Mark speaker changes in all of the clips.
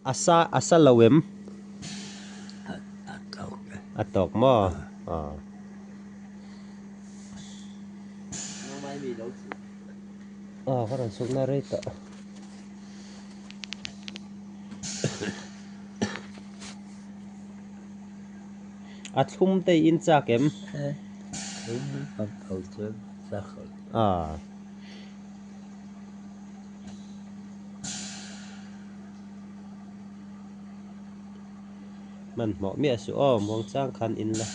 Speaker 1: A sa a sa lo em?
Speaker 2: A tawk e.
Speaker 1: A tawk maw? Aw. Aw ka rawn sukna rei tawh. A thlum te i in chak em?
Speaker 2: Thlum a tho chuan chak lo.
Speaker 1: Aw. Hmanhmawh miah suh aw, muangchang khan in la.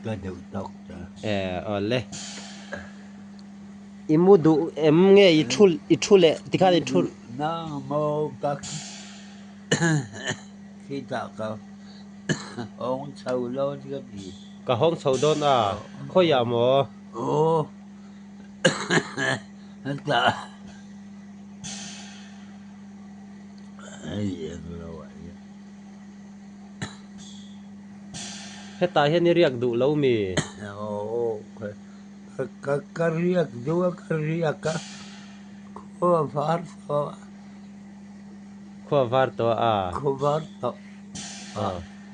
Speaker 2: Ka deuh tawk ta.
Speaker 1: Eh awle. I mu duh em nge i thu i thu leh tikhan i thu.
Speaker 2: Nang maw ka khitah ka hawng chho dawn ka ti.
Speaker 1: Ka hawng chho dawn a, khawiah maw?
Speaker 2: Aw hetah hei englo ah hian.
Speaker 1: Hetah hian i riak duh lo mi?
Speaker 2: Aw ka ka riak duh a ka riak a khua var tawh a.
Speaker 1: Khua var tawh a?
Speaker 2: Khua var tawh a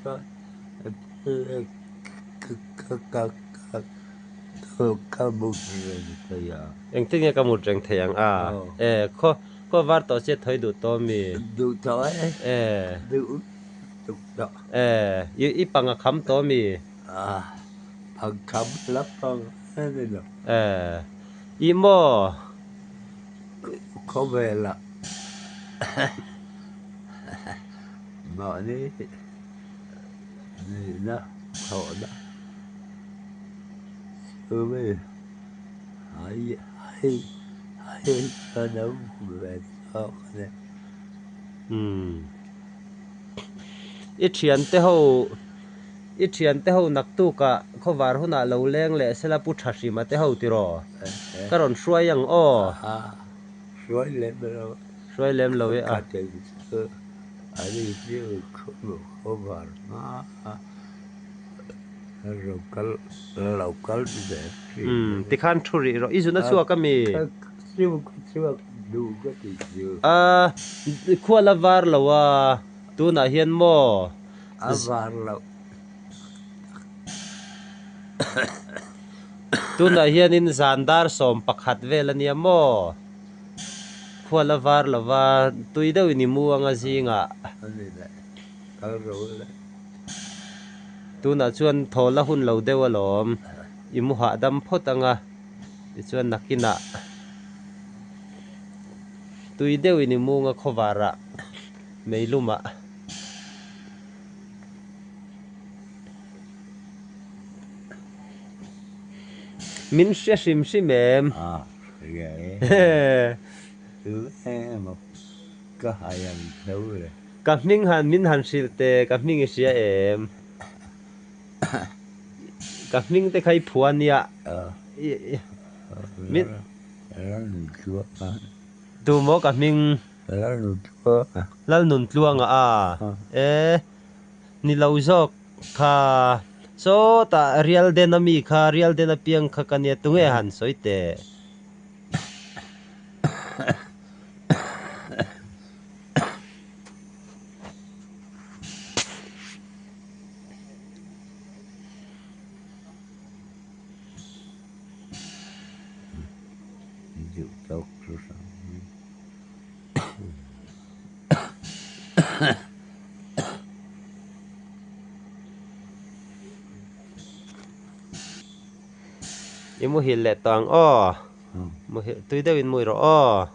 Speaker 2: ka ka ka ka mut reng thei a.
Speaker 1: Engtin nge ka mut reng thei ang a? E khaw khaw var tawh sia thawi duh tawh mi?
Speaker 2: Duh tawh e.
Speaker 1: E.
Speaker 2: Duh duh tawh.
Speaker 1: E i i pang a kham tawh mi?
Speaker 2: A pang kham la pang a ni lo.
Speaker 1: E i maw?
Speaker 2: Khawvelah mahni nihna thawhna chumi hei hei hei ka lo hmu ve chhuak a ni.
Speaker 1: Umm i thiante ho i thiante ho naktukah khawvar hunah lo leng leh sela pu tha hrima te ho tiraw ka rawn hruai ang aw.
Speaker 2: Hruai lem lo.
Speaker 1: Hruai lem lo e a.
Speaker 2: Ka tel chu a ni chu khawvar hma a lo kal lo kal ve thin.
Speaker 1: Umm tikhan thu rih rawh i zun a chhuak a mi?
Speaker 2: Ka chhuak duh ka ti chu.
Speaker 1: A khual a var lo a tunah hian maw?
Speaker 2: A var loh.
Speaker 1: Tunah hianin zan dar 11 vel a nia maw? Khual a var lo va, tui deuhin i mu anga zingah. Tunah chuan thawl a hun lo deuh alawm, i mu hahdam phawt anga tichuan nakinah tui deuhin i mu anga khawvarah meilumah. Min hre hrim hrim em?
Speaker 2: A hria e. Tu emaw ka hai ang tho le.
Speaker 1: Ka hming han min han hrilh teh, ka hming i hria em? Ka hming te kha i phua nia. Min.
Speaker 2: Lalnuntluanga.
Speaker 1: Tu maw ka hming?
Speaker 2: Lalnuntluanga.
Speaker 1: Lalnuntluanga a. E. Ni lo zawk kha sawtah Rial Den a mi kha Rial Den apiang kha ka nia tunge han sawi teh. I muhil leh tawh ang aw. Muhil tui deuhin mui rawh aw.